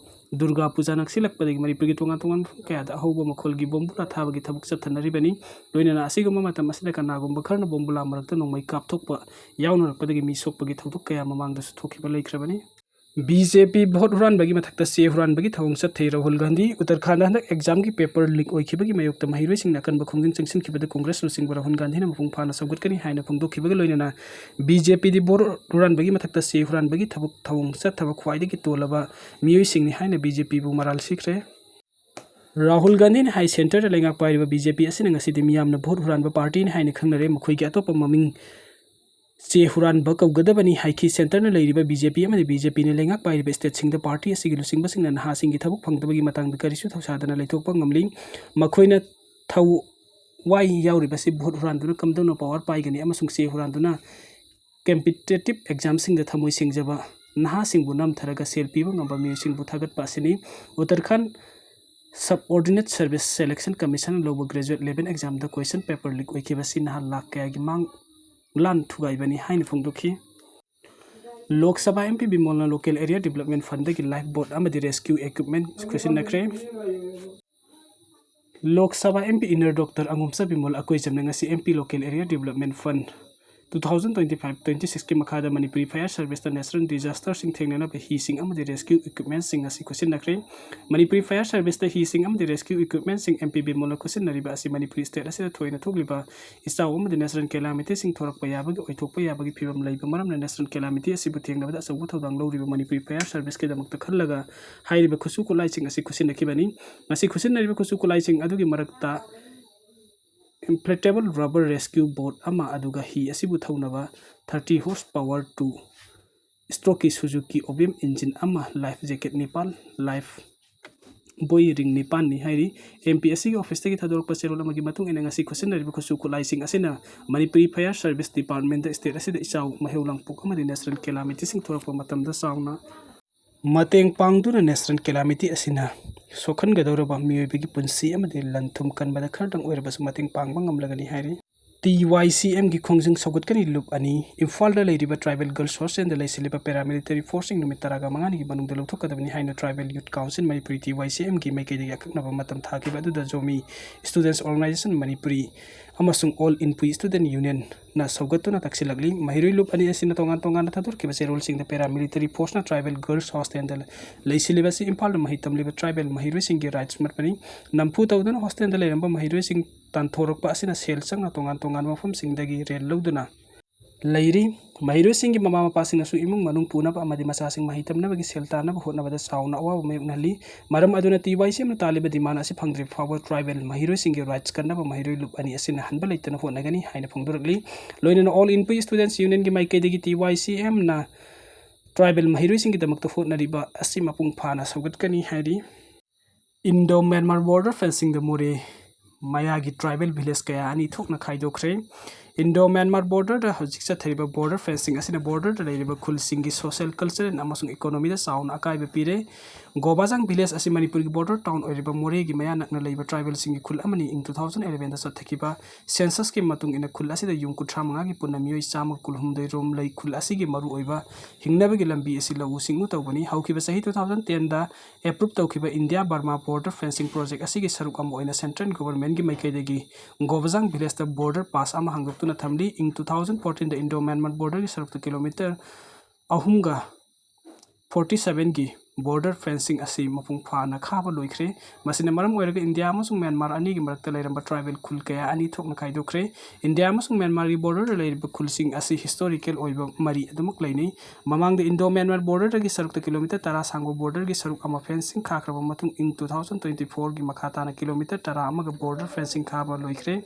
ꯗꯨꯔꯒꯥ ꯄꯨꯖꯥ ꯅꯛꯁꯤꯜꯂꯛꯄꯗꯒꯤ ꯃꯅꯤꯄꯨꯔꯒꯤ ꯇꯣꯉꯥꯟ ꯇꯣꯉꯥꯟꯕ ꯃꯐꯝ ꯀꯌꯥꯗ ꯑꯍꯧꯕ ꯃꯈꯣꯜꯒꯤ ꯕꯣꯝꯕꯨꯂꯥ ꯊꯥꯕꯒꯤ ꯊꯕꯛ ꯆꯠꯊꯅꯔꯤꯕꯅꯤ꯫ ꯂꯣꯏꯅꯅ ꯑꯁꯤꯒꯨꯝꯕ ꯃꯇꯝ ꯑꯁꯤꯗ ꯀꯅꯥꯒꯨꯝꯕ ꯈꯔꯅ ꯕꯣꯝꯕꯨꯂꯥ ꯃꯔꯛꯇ ꯅꯣꯡꯃꯩ ꯀꯥꯞꯊꯣꯛꯄ ꯌꯥꯎꯅꯔꯛꯄꯗꯒꯤ ꯃꯤ ꯁꯣꯛꯄꯒꯤ ꯊꯧꯗꯣꯛ ꯀꯌꯥ ꯃꯃꯥꯡꯗꯁꯨ ꯊꯣꯛꯈꯤꯕ ꯂꯩꯈ꯭ꯔꯕꯅꯤ꯫ ꯕꯤ ꯖꯦ ꯄꯤ ꯚꯣꯠ ꯍꯨꯔꯥꯟꯕꯒꯤ ꯃꯊꯛꯇ ꯆꯦ ꯍꯨꯔꯥꯟꯕꯒꯤ ꯊꯧꯑꯣꯡ ꯆꯠꯊꯩ꯫ ꯔꯥꯍꯨꯜ ꯒꯥꯟꯙꯤ꯫ ꯎꯠꯇꯔꯈꯥꯟꯗ ꯍꯟꯗꯛ ꯑꯦꯛꯖꯥꯝꯒꯤ ꯄꯦꯄꯔ ꯂꯤꯛ ꯑꯣꯏꯈꯤꯕꯒꯤ ꯃꯥꯌꯣꯛꯇ ꯃꯍꯩꯔꯣꯏꯁꯤꯡꯅ ꯑꯀꯟꯕ ꯈꯣꯡꯖꯪ ꯆꯪꯁꯤꯟꯈꯤꯕꯗ ꯀꯣꯡꯒ꯭ꯔꯦꯁ ꯂꯨꯆꯤꯡꯕ ꯔꯥꯍꯨꯜ ꯒꯥꯟꯙꯤꯅ ꯃꯄꯨꯡ ꯐꯥꯅ ꯁꯧꯒꯠꯀꯅꯤ ꯍꯥꯏꯅ ꯐꯣꯡꯗꯣꯛꯈꯤꯕꯒ ꯂꯣꯏꯅꯅ ꯕꯤ ꯖꯦ ꯄꯤꯗꯤ ꯚꯣꯠ ꯍꯨꯔꯥꯟꯕꯒꯤ ꯃꯊꯛꯇ ꯆꯦ ꯍꯨꯔꯥꯟꯕꯒꯤ ꯊꯕꯛ ꯊꯧꯑꯣꯡ ꯆꯠꯊꯕ ꯈ꯭ꯋꯥꯏꯗꯒꯤ ꯇꯣꯜꯂꯕ ꯃꯤꯑꯣꯏꯁꯤꯡꯅꯤ ꯍꯥꯏꯅ ꯕꯤ ꯖꯦ ꯄꯤꯕꯨ ꯃꯔꯥꯜ ꯁꯤꯈ꯭ꯔꯦ꯫ ꯔꯥꯍꯨꯜ ꯒꯥꯟꯙꯤꯅ ꯍꯥꯏ, ꯁꯦꯟꯇꯔꯗ ꯂꯩꯉꯥꯛ ꯄꯥꯏꯔꯤꯕ ꯕꯤ ꯖꯦ ꯄꯤ ꯑꯁꯤꯅ ꯉꯁꯤꯗꯤ ꯃꯤꯌꯥꯝꯅ ꯚꯣꯠ ꯍꯨꯔꯥꯟꯕ ꯄꯥꯔꯇꯤꯅꯤ ꯍꯥꯏꯅ ꯈꯪꯅꯔꯦ꯫ ꯃꯈꯣꯏꯒꯤ ꯑꯇꯣꯞꯄ ꯃꯃꯤꯡ ꯆꯦ ꯍꯨꯔꯥꯟꯕ ꯀꯧꯒꯗꯕꯅꯤ ꯍꯥꯏꯈꯤ꯫ ꯁꯦꯟꯇꯔꯅ ꯂꯩꯔꯤꯕ ꯕꯤ ꯖꯦ ꯄꯤ ꯑꯃꯗꯤ ꯕꯤ ꯖꯦ ꯄꯤꯅ ꯂꯩꯉꯥꯛ ꯄꯥꯏꯔꯤꯕ ꯁ꯭ꯇꯦꯠꯁꯤꯡꯗ ꯄꯥꯔꯇꯤ ꯑꯁꯤꯒꯤ ꯂꯨꯆꯤꯡꯕꯁꯤꯡꯅ ꯅꯍꯥꯁꯤꯡꯒꯤ ꯊꯕꯛ ꯐꯪꯗꯕꯒꯤ ꯃꯇꯥꯡꯗ ꯀꯔꯤꯁꯨ ꯊꯧꯁꯥꯗꯅ ꯂꯩꯊꯣꯛꯄ ꯉꯝꯂꯤ꯫ ꯃꯈꯣꯏꯅ ꯊꯋꯥꯏ ꯌꯥꯎꯔꯤꯕꯁꯤ ꯚꯣꯠ ꯍꯨꯔꯥꯟꯗꯨꯅ ꯀꯝꯗꯧꯅ ꯄꯋꯥꯔ ꯄꯥꯏꯒꯅꯤ ꯑꯃꯁꯨꯡ ꯆꯦ ꯍꯨꯔꯥꯟꯗꯨꯅ ꯀꯝꯄꯤꯇꯤꯇꯤꯞ ꯑꯦꯛꯖꯥꯝꯁꯤꯡꯗ ꯊꯃꯣꯏ ꯁꯦꯡꯖꯕ ꯅꯍꯥꯁꯤꯡꯕꯨ ꯅꯝꯊꯔꯒ ꯁꯦꯜ ꯄꯤꯕ ꯉꯝꯕ ꯃꯤꯑꯣꯏꯁꯤꯡꯕꯨ ꯊꯥꯒꯠꯄ ꯑꯁꯤꯅꯤ꯫ Uttarakhand Subordinate Service Selection Commission ꯂꯧꯕ graduate level examꯗ question paper leak ꯑꯣꯏꯈꯤꯕ ꯑꯁꯤ ꯅꯍꯥ ꯂꯥꯈ ꯀꯌꯥꯒꯤ ꯃꯥꯡ ꯂꯥꯟ ꯊꯨꯒꯥꯏꯕꯅꯤ ꯍꯥꯏꯅ ꯐꯣꯡꯗꯣꯛꯈꯤ꯫ Lok Sabha M P ꯕꯤꯃꯣꯜꯅ local area development fundꯗꯒꯤ life boat ꯑꯃꯗꯤ rescue equipment ꯈꯨꯠꯁꯤꯟꯅꯈ꯭ꯔꯦ꯫ Lok Sabha M P inner doctor ꯑꯉꯣꯝꯆꯥ Bimol ꯑꯀꯣꯏꯖꯝꯅ ꯉꯁꯤ M P Local Area Development Fund two thousand twenty five twenty sixꯀꯤ ꯃꯈꯥꯗ ꯃꯅꯤꯄꯨꯔꯤ Fire Serviceꯇ natural disasterꯁꯤꯡ ꯊꯦꯡꯅꯅꯕ ꯍꯤꯁꯤꯡ ꯑꯃꯗꯤ rescue equipmentꯁꯤꯡ ꯑꯁꯤ ꯈꯨꯠꯁꯤꯟꯅꯈ꯭ꯔꯦ꯫ ꯃꯅꯤꯄꯨꯔꯤ Fire Serviceꯇ ꯍꯤꯁꯤꯡ ꯑꯃꯗꯤ rescue equipmentꯁꯤꯡ M P ꯕꯤꯃꯣꯜꯅ ꯈꯨꯠꯁꯤꯟꯅꯔꯤꯕ ꯑꯁꯤ Manipuri state ꯑꯁꯤꯗ ꯊꯣꯏꯅ ꯊꯣꯛꯂꯤꯕ ꯏꯆꯥꯎ ꯑꯃꯗꯤ natural calamityꯁꯤꯡ ꯊꯣꯔꯛꯄ ꯌꯥꯕꯒꯤ, ꯑꯣꯏꯊꯣꯛꯄ ꯌꯥꯕꯒꯤ ꯐꯤꯕꯝ ꯂꯩꯕ ꯃꯔꯝꯅ natural calamityꯑꯁꯤꯕꯨ ꯊꯦꯡꯅꯕꯗ ꯑꯆꯧꯕ ꯊꯧꯗꯥꯡ ꯂꯧꯔꯤꯕ ꯃꯅꯤꯄꯨꯔꯤ Fire Serviceꯀꯤꯗꯃꯛꯇ ꯈꯜꯂꯒ ꯍꯥꯏꯔꯤꯕ ꯈꯨꯠꯁꯨ ꯈꯨꯠꯂꯥꯏꯁꯤꯡ ꯑꯁꯤ ꯈꯨꯠꯁꯤꯟꯅꯈꯤꯕꯅꯤ꯫ ꯉꯁꯤ ꯈꯨꯠꯁꯤꯟꯅꯔꯤꯕ ꯈꯨꯠꯁꯨ ꯈꯨꯠꯂꯥꯏꯁꯤꯡ ꯑꯗꯨꯒꯤ ꯃꯔꯛꯇ inflatable rubber rescue boat ꯑꯃ, ꯑꯗꯨꯒ ꯍꯤ ꯑꯁꯤꯕꯨ ꯊꯧꯅꯕ thirty horse power two strokeꯀꯤ Suzuki Obium engine ꯑꯃ, life jacket ꯅꯤꯄꯥꯜ, life buoy ring ꯅꯤꯄꯥꯜꯅꯤ ꯍꯥꯏꯔꯤ꯫ M P ꯑꯁꯤꯒꯤ officeꯇꯒꯤ ꯊꯥꯗꯣꯔꯛꯄ ꯆꯦꯔꯣꯜ ꯑꯃꯒꯤ ꯃꯇꯨꯡ ꯏꯟꯅ, ꯉꯁꯤ ꯈꯨꯠꯁꯤꯟꯅꯔꯤꯕ ꯈꯨꯠꯁꯨ ꯈꯨꯠꯂꯥꯏꯁꯤꯡ ꯑꯁꯤꯅ ꯃꯅꯤꯄꯨꯔꯤ Fire Service Departmentꯇ state ꯑꯁꯤꯗ ꯏꯆꯥꯎ, ꯃꯩꯍꯧ ꯂꯥꯡꯄꯣꯛ ꯑꯃꯗꯤ natural calamityꯁꯤꯡ ꯊꯣꯔꯛꯄ ꯃꯇꯝꯗ ꯆꯥꯎꯅ ꯃꯇꯦꯡ ꯄꯥꯡꯗꯨꯅ natural calamity ꯑꯁꯤꯅ ꯁꯣꯛꯍꯟꯒꯗꯧꯔꯕ ꯃꯤꯑꯣꯏꯕꯒꯤ ꯄꯨꯟꯁꯤ ꯑꯃꯗꯤ ꯂꯟ ꯊꯨꯝ ꯀꯟꯕꯗ ꯈꯔꯗꯪ ꯑꯣꯏꯔꯕꯁꯨ ꯃꯇꯦꯡ ꯄꯥꯡꯕ ꯉꯝꯂꯒꯅꯤ ꯍꯥꯏꯔꯤ꯫ ꯇꯤ ꯋꯥꯏ ꯁꯤ ꯑꯦꯝꯒꯤ ꯈꯣꯡꯖꯪ ꯁꯧꯒꯠꯀꯅꯤ꯫ ꯂꯨꯞ ꯑꯅꯤ꯫ ꯏꯝꯐꯥꯜꯗ ꯂꯩꯔꯤꯕ tribal girls hostelꯗ ꯂꯩꯁꯤꯜꯂꯤꯕ paramilitary forceꯁꯤꯡ ꯅꯨꯃꯤꯠ ꯇꯔꯥꯒ ꯃꯉꯥꯅꯤꯒꯤ ꯃꯅꯨꯡꯗ ꯂꯧꯊꯣꯛꯀꯗꯕꯅꯤ ꯍꯥꯏꯅ Tribal Youth Council Manipuri, T Y C ꯑꯦꯝꯒꯤ ꯃꯥꯏꯀꯩꯗꯒꯤ ꯑꯀꯛꯅꯕ ꯃꯇꯝ ꯊꯥꯈꯤꯕ ꯑꯗꯨꯗ Zomi Students Organisation ꯃꯅꯤꯄꯨꯔꯤ ꯑꯃꯁꯨꯡ All Inpui Student Unionꯅ ꯁꯧꯒꯠꯇꯨꯅ ꯇꯛꯁꯤꯜꯂꯛꯂꯤ꯫ ꯃꯍꯩꯔꯣꯏ ꯂꯨꯞ ꯑꯅꯤ ꯑꯁꯤꯅ ꯇꯣꯉꯥꯟ ꯇꯣꯉꯥꯟꯅ ꯊꯥꯗꯣꯔꯛꯈꯤꯕ ꯆꯦꯔꯣꯜꯁꯤꯡꯗ paramilitary forceꯅ tribal girls hostelꯗ ꯂꯩꯁꯤꯜꯂꯤꯕ ꯑꯁꯤ ꯏꯝꯐꯥꯜꯗ ꯃꯍꯩ ꯇꯝꯂꯤꯕ tribal ꯃꯍꯩꯔꯣꯏꯁꯤꯡꯒꯤ rights ꯃꯠꯄꯅꯤ꯫ ꯅꯝꯐꯨ ꯇꯧꯗꯨꯅ hostelꯗ ꯂꯩꯔꯝꯕ ꯃꯍꯩꯔꯣꯏꯁꯤꯡ ꯇꯥꯟꯊꯣꯔꯛꯄ ꯑꯁꯤꯅ ꯁꯦꯜ ꯆꯪꯅ ꯇꯣꯉꯥꯟ ꯇꯣꯉꯥꯟꯕ ꯃꯐꯝꯁꯤꯡꯗꯒꯤ ꯔꯦꯟ ꯂꯧꯗꯨꯅ ꯂꯩꯔꯤ꯫ ꯃꯍꯩꯔꯣꯏꯁꯤꯡꯒꯤ ꯃꯃꯥ ꯃꯄꯥꯁꯤꯡꯅꯁꯨ ꯏꯃꯨꯡ ꯃꯅꯨꯡ ꯄꯨꯅꯕ ꯑꯃꯗꯤ ꯃꯆꯥꯁꯤꯡ ꯃꯍꯩ ꯇꯝꯅꯕꯒꯤ ꯁꯦꯜ ꯇꯥꯟꯅꯕ ꯍꯣꯠꯅꯕꯗ ꯆꯥꯎꯅ ꯑꯋꯥꯕ ꯃꯥꯌꯣꯛꯅꯍꯜꯂꯤ꯫ ꯃꯔꯝ ꯑꯗꯨꯅ ꯇꯤ ꯋꯥꯏ ꯁꯤ ꯑꯦꯝꯅ ꯇꯥꯜꯂꯤꯕ demand ꯑꯁꯤ ꯐꯪꯗ꯭ꯔꯤꯕ ꯐꯥꯎꯕ tribal ꯃꯍꯩꯔꯣꯏꯁꯤꯡꯒꯤ rights ꯀꯟꯅꯕ ꯃꯍꯩꯔꯣꯏ ꯂꯨꯞ ꯑꯅꯤ ꯑꯁꯤꯅ ꯍꯟꯕ ꯂꯩꯇꯅ ꯍꯣꯠꯅꯒꯅꯤ ꯍꯥꯏꯅ ꯐꯣꯡꯗꯣꯔꯛꯂꯤ꯫ ꯂꯣꯏꯅꯅ All Inpui Students Unionꯒꯤ ꯃꯥꯏꯀꯩꯗꯒꯤ ꯇꯤ ꯋꯥꯏ ꯁꯤ ꯑꯦꯝꯅ tribal ꯃꯍꯩꯔꯣꯏꯁꯤꯡꯒꯤꯗꯃꯛꯇ ꯍꯣꯠꯅꯔꯤꯕ ꯑꯁꯤ ꯃꯄꯨꯡ ꯐꯥꯅ ꯁꯧꯒꯠꯀꯅꯤ ꯍꯥꯏꯔꯤ꯫ Indo Myanmar border fencingꯗ ꯃꯣꯔꯦ ꯃꯌꯥꯒꯤ tribal village ꯀꯌꯥ ꯑꯅꯤ ꯊꯣꯛꯅ ꯈꯥꯏꯗꯣꯛꯈ꯭ꯔꯦ꯫ Indo Myanmar borderꯗ ꯍꯧꯖꯤꯛ ꯆꯠꯊꯔꯤꯕ border fencing ꯑꯁꯤꯅ borderꯗ ꯂꯩꯔꯤꯕ ꯈꯨꯜꯁꯤꯡꯒꯤ social, cultural ꯑꯃꯁꯨꯡ economyꯗ ꯆꯥꯎꯅ ꯑꯀꯥꯏꯕ ꯄꯤꯔꯦ꯫ ꯒꯣꯕꯥꯖꯥꯡ village ꯑꯁꯤ ꯃꯅꯤꯄꯨꯔꯒꯤ border town ꯑꯣꯏꯔꯤꯕ ꯃꯣꯔꯦꯒꯤ ꯃꯌꯥ ꯅꯛꯅ ꯂꯩꯕ tribalꯁꯤꯡꯒꯤ ꯈꯨꯜ ꯑꯃꯅꯤ꯫ ꯏꯪ two thousand elevenꯗ ꯆꯠꯊꯈꯤꯕ censusꯀꯤ ꯃꯇꯨꯡ ꯏꯟꯅ ꯈꯨꯜ ꯑꯁꯤꯗ ꯌꯨꯝ ꯀꯨꯟꯊ꯭ꯔꯥ ꯃꯉꯥꯒꯤ ꯄꯨꯟꯅ ꯃꯤꯑꯣꯏ ꯆꯥꯝꯃꯒ ꯀꯨꯟꯍꯨꯝꯗꯣꯏ ꯔꯣꯝ ꯂꯩ꯫ ꯈꯨꯜ ꯑꯁꯤꯒꯤ ꯃꯔꯨꯑꯣꯏꯕ ꯍꯤꯡꯅꯕꯒꯤ ꯂꯝꯕꯤ ꯑꯁꯤ ꯂꯧꯎ ꯁꯤꯡꯎ ꯇꯧꯕꯅꯤ꯫ ꯍꯧꯈꯤꯕ ꯆꯍꯤ two thousand tenꯗ approve ꯇꯧꯈꯤꯕ India Burma border fencing project ꯑꯁꯤꯒꯤ ꯁꯔꯨꯛ ꯑꯃ ꯑꯣꯏꯅ central governmentꯀꯤ ꯃꯥꯏꯀꯩꯗꯒꯤ ꯒꯣꯕꯖꯥꯡ villageꯇ border pass ꯑꯃ ꯍꯥꯡꯗꯣꯛꯇꯨꯅ ꯊꯝꯂꯤ꯫ ꯏꯪ two thousand fourteenꯗ Indo Myanmar borderꯒꯤ ꯁꯔꯨꯛꯇ kilometre ꯑꯍꯨꯝꯒ forty sevenꯒꯤ border fencing ꯑꯁꯤ ꯃꯄꯨꯡ ꯐꯥꯅ ꯈꯥꯕ ꯂꯣꯏꯈ꯭ꯔꯦ꯫ ꯃꯁꯤꯅ ꯃꯔꯝ ꯑꯣꯏꯔꯒ ꯏꯟꯗꯤꯌꯥ ꯑꯃꯁꯨꯡ ꯃ꯭ꯌꯥꯟꯃꯥꯔ ꯑꯅꯤꯒꯤ ꯃꯔꯛꯇ ꯂꯩꯔꯝꯕ tribal ꯈꯨꯜ ꯀꯌꯥ ꯑꯅꯤ ꯊꯣꯛꯅ ꯈꯥꯏꯗꯣꯛꯈ꯭ꯔꯦ꯫ ꯏꯟꯗꯤꯌꯥ ꯑꯃꯁꯨꯡ ꯃ꯭ꯌꯥꯟꯃꯥꯔꯒꯤ borderꯗ ꯂꯩꯔꯤꯕ ꯈꯨꯜꯁꯤꯡ ꯑꯁꯤ historical ꯑꯣꯏꯕ ꯃꯔꯤ ꯑꯗꯨꯃꯛ ꯂꯩꯅꯩ꯫ ꯃꯃꯥꯡꯗ Indo Myanmar borderꯗꯒꯤ ꯁꯔꯨꯛꯇ kilometre ꯇꯔꯥ ꯁꯥꯡꯕ borderꯒꯤ ꯁꯔꯨꯛ ꯑꯃ fencing ꯈꯥꯈ꯭ꯔꯕ ꯃꯇꯨꯡ, ꯏꯪ two thousand twenty fourꯒꯤ ꯃꯈꯥ ꯇꯥꯅ kilometre ꯇꯔꯥ ꯑꯃꯒ border fencing ꯈꯥꯕ ꯂꯣꯏꯈ꯭ꯔꯦ꯫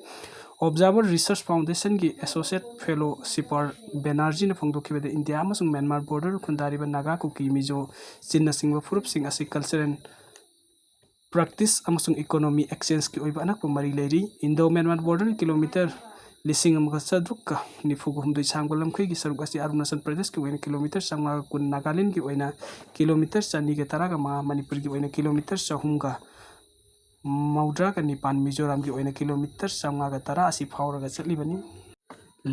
Observer Research Foundationꯒꯤ Associate Fellow ꯁꯤꯄꯥꯔ ꯕꯦꯅꯔꯖꯤꯅ ꯐꯣꯡꯗꯣꯛꯈꯤꯕꯗ, ꯏꯟꯗꯤꯌꯥ ꯑꯃꯁꯨꯡ ꯃ꯭ꯌꯥꯟꯃꯥꯔ border ꯈꯨꯟꯗꯥꯔꯤꯕ ꯅꯥꯒꯥ, ꯀꯨꯀꯤ, ꯃꯤꯖꯣ ꯆꯤꯟꯅꯆꯤꯡꯕ ꯐꯨꯔꯨꯞꯁꯤꯡ ꯑꯁꯤ cultural practice ꯑꯃꯁꯨꯡ economy exchangeꯀꯤ ꯑꯣꯏꯕ ꯑꯅꯛꯄ ꯃꯔꯤ ꯂꯩꯔꯤ꯫ Indo Myanmar border kilometre ꯂꯤꯁꯤꯡ ꯑꯃꯒ ꯆꯥꯇ꯭ꯔꯨꯛꯀ ꯅꯤꯐꯨꯒ ꯍꯨꯝꯗꯣꯏ ꯁꯥꯡꯕ ꯂꯝꯈꯩꯒꯤ ꯁꯔꯨꯛ ꯑꯁꯤ ꯑꯔꯨꯅꯥꯆꯜ ꯄ꯭ꯔꯗꯦꯁꯀꯤ ꯑꯣꯏꯅ kilometre ꯆꯥꯝꯃꯉꯥꯒ ꯀꯨꯟ, ꯅꯥꯒꯥꯂꯦꯟꯗꯒꯤ ꯑꯣꯏꯅ kilometre ꯆꯅꯤꯒ ꯇꯔꯥꯒ ꯃꯉꯥ, ꯃꯅꯤꯄꯨꯔꯒꯤ ꯑꯣꯏꯅ kilometre ꯆꯍꯨꯝꯒ ꯃꯧꯗ꯭ꯔꯥꯒ ꯅꯤꯄꯥꯟ, ꯃꯤꯖꯣꯔꯥꯝꯒꯤ ꯑꯣꯏꯅ ꯀꯤꯂꯣꯃꯤꯇꯔ ꯆꯥꯝꯃꯉꯥꯒ ꯇꯔꯥ ꯑꯁꯤ ꯐꯥꯎꯔꯒ ꯆꯠꯂꯤꯕꯅꯤ꯫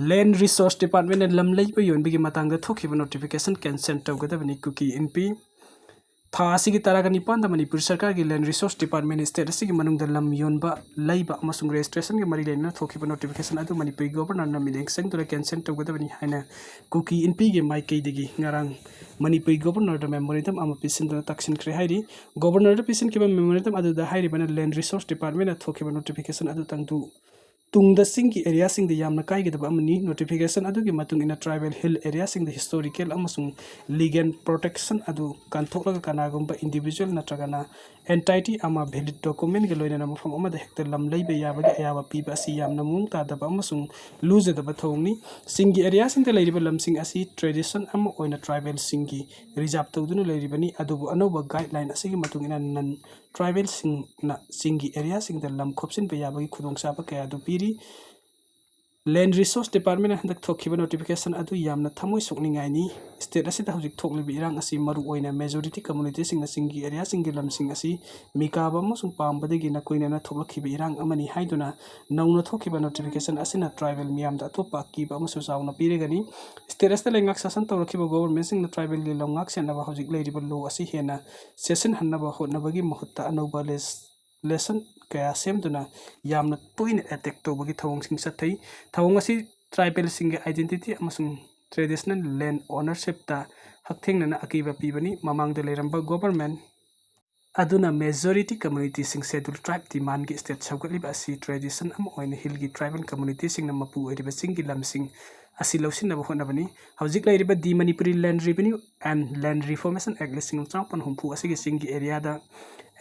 Land Resource Departmentꯅ ꯂꯝ ꯂꯩꯕ ꯌꯣꯟꯕꯒꯤ ꯃꯇꯥꯡꯗ ꯊꯣꯛꯈꯤꯕ notification cancel ꯇꯧꯒꯗꯕꯅꯤ꯫ ꯀꯨꯀꯤ ꯏꯟꯄꯤ꯫ ꯊꯥ ꯑꯁꯤꯒꯤ ꯇꯔꯥꯒ ꯅꯤꯄꯥꯟꯗ ꯃꯅꯤꯄꯨꯔ ꯁꯔꯀꯥꯔꯒꯤ Land Resource Department state ꯑꯁꯤꯒꯤ ꯃꯅꯨꯡꯗ ꯂꯝ ꯌꯣꯟꯕ, ꯂꯩꯕ ꯑꯃꯁꯨꯡ registrationꯒ ꯃꯔꯤ ꯂꯩꯅꯅ ꯊꯣꯛꯈꯤꯕ notification ꯑꯗꯨ ꯃꯅꯤꯄꯨꯔꯒꯤ Governorꯅ ꯃꯤꯠꯌꯦꯡ ꯆꯪꯗꯨꯅ cancel ꯇꯧꯒꯗꯕꯅꯤ ꯍꯥꯏꯅ ꯀꯨꯀꯤ ꯏꯟꯄꯤꯒꯤ ꯃꯥꯏꯀꯩꯗꯒꯤ ꯉꯔꯥꯡ ꯃꯅꯤꯄꯨꯔꯒꯤ Governorꯗ memorandum ꯑꯃ ꯄꯤꯁꯤꯟꯗꯨꯅ ꯇꯛꯁꯤꯟꯈ꯭ꯔꯦ ꯍꯥꯏꯔꯤ꯫ Governorꯗ ꯄꯤꯁꯤꯟꯈꯤꯕ memorandum ꯑꯗꯨꯗ ꯍꯥꯏꯔꯤꯕꯅ Land Resource Departmentꯅ ꯊꯣꯛꯈꯤꯕ notification ꯑꯗꯨ ꯇꯪꯗꯨ ꯇꯨꯡꯗ ꯆꯤꯡꯒꯤ areaꯁꯤꯡꯗ ꯌꯥꯝꯅ ꯀꯥꯏꯒꯗꯕ ꯑꯃꯅꯤ꯫ Notification ꯑꯗꯨꯒꯤ ꯃꯇꯨꯡ ꯏꯟꯅ tribal hill areaꯁꯤꯡꯗ historical ꯑꯃꯁꯨꯡ legal protection ꯑꯗꯨ ꯀꯟꯊꯣꯛꯂꯒ ꯀꯅꯥꯒꯨꯝꯕ individual ꯅꯠꯇ꯭ꯔꯒꯅ entity ꯑꯃ valid documentꯒ ꯂꯣꯏꯅꯅ ꯃꯐꯝ ꯑꯃꯗ ꯍꯦꯛꯇ ꯂꯝ ꯂꯩꯕ ꯌꯥꯕꯒꯤ ꯑꯌꯥꯕ ꯄꯤꯕ ꯑꯁꯤ ꯌꯥꯝꯅ ꯃꯑꯣꯡ ꯇꯥꯗꯕ ꯑꯃꯁꯨꯡ ꯂꯨꯖꯗꯕ ꯊꯧꯑꯣꯡꯅꯤ꯫ ꯆꯤꯡꯒꯤ areaꯁꯤꯡꯗ ꯂꯩꯔꯤꯕ ꯂꯝꯁꯤꯡ ꯑꯁꯤ tradition ꯑꯃ ꯑꯣꯏꯅ tribalꯁꯤꯡꯒꯤ reserve ꯇꯧꯗꯨꯅ ꯂꯩꯔꯤꯕꯅꯤ, ꯑꯗꯨꯕꯨ ꯑꯅꯧꯕ guideline ꯑꯁꯤꯒꯤ ꯃꯇꯨꯡ ꯏꯟꯅ non tribalꯁꯤꯡꯅ ꯆꯤꯡꯒꯤ areaꯁꯤꯡꯗ ꯂꯝ ꯈꯣꯞꯆꯤꯟꯕ ꯌꯥꯕꯒꯤ ꯈꯨꯗꯣꯡꯆꯥꯕ ꯀꯌꯥ ꯑꯗꯨ ꯄꯤꯔꯤ꯫ Land Resource Departmentꯅ ꯍꯟꯗꯛ ꯊꯣꯛꯈꯤꯕ notification ꯑꯗꯨ ꯌꯥꯝꯅ ꯊꯃꯣꯏ ꯁꯣꯛꯅꯤꯡꯉꯥꯏꯅꯤ꯫ State ꯑꯁꯤꯗ ꯍꯧꯖꯤꯛ ꯊꯣꯛꯂꯤꯕ ꯏꯔꯥꯡ ꯑꯁꯤ ꯃꯔꯨꯑꯣꯏꯅ majority communityꯁꯤꯡꯅ ꯆꯤꯡꯒꯤ areaꯁꯤꯡꯒꯤ ꯂꯝꯁꯤꯡ ꯑꯁꯤ ꯃꯤꯀꯥꯕ ꯑꯃꯁꯨꯡ ꯄꯥꯝꯕꯗꯒꯤ ꯅꯀꯣꯏꯅꯅ ꯊꯣꯛꯂꯛꯈꯤꯕ ꯏꯔꯥꯡ ꯑꯃꯅꯤ ꯍꯥꯏꯗꯨꯅ ꯅꯧꯅ ꯊꯣꯛꯈꯤꯕ notification ꯑꯁꯤꯅ tribal ꯃꯤꯌꯥꯝꯗ ꯑꯇꯣꯞꯄ ꯑꯀꯤꯕ ꯑꯃꯁꯨ ꯆꯥꯎꯅ ꯄꯤꯔꯒꯅꯤ꯫ State ꯑꯁꯤꯗ ꯂꯩꯉꯥꯛ ꯁꯥꯁꯟ ꯇꯧꯔꯛꯈꯤꯕ governmentꯁꯤꯡꯅ tribalꯒꯤ ꯂꯝ ꯉꯥꯛ ꯁꯦꯟꯅꯕ ꯍꯧꯖꯤꯛ ꯂꯩꯔꯤꯕ law ꯑꯁꯤ ꯍꯦꯟꯅ ꯆꯦꯠꯁꯤꯟꯍꯟꯅꯕ ꯍꯣꯠꯅꯕꯒꯤ ꯃꯍꯨꯠꯇ ꯑꯅꯧꯕ ꯂꯦꯖ ꯂꯦꯁꯟ ꯀꯌꯥ ꯁꯦꯝꯗꯨꯅ ꯌꯥꯝꯅ ꯇꯣꯏꯅ attack ꯇꯧꯕꯒꯤ ꯊꯧꯑꯣꯡꯁꯤꯡ ꯆꯠꯊꯩ꯫ ꯊꯧꯑꯣꯡ ꯑꯁꯤ tribalꯁꯤꯡꯒꯤ identity ꯑꯃꯁꯨꯡ traditional land ownershipꯇ ꯍꯛꯊꯦꯡꯅꯅ ꯑꯀꯤꯕ ꯄꯤꯕꯅꯤ꯫ ꯃꯃꯥꯡꯗ ꯂꯩꯔꯝꯕ government ꯑꯗꯨꯅ majority communityꯁꯤꯡ schedule tribe demandꯒꯤ state ꯁꯧꯒꯠꯂꯤꯕ ꯑꯁꯤ tradition ꯑꯃ ꯑꯣꯏꯅ hillꯒꯤ tribal communityꯁꯤꯡꯅ ꯃꯄꯨ ꯑꯣꯏꯔꯤꯕ ꯆꯤꯡꯒꯤ ꯂꯝꯁꯤꯡ ꯑꯁꯤ ꯂꯧꯁꯤꯟꯅꯕ ꯍꯣꯠꯅꯕꯅꯤ꯫ ꯍꯧꯖꯤꯛ ꯂꯩꯔꯤꯕ The Manipuri Land Revenue and Land Reformation Act ꯂꯤꯁꯤꯡ ꯑꯃ ꯆꯥꯃꯥꯄꯟ ꯍꯨꯝꯐꯨ ꯑꯁꯤꯒꯤ ꯆꯤꯡꯒꯤ areaꯗ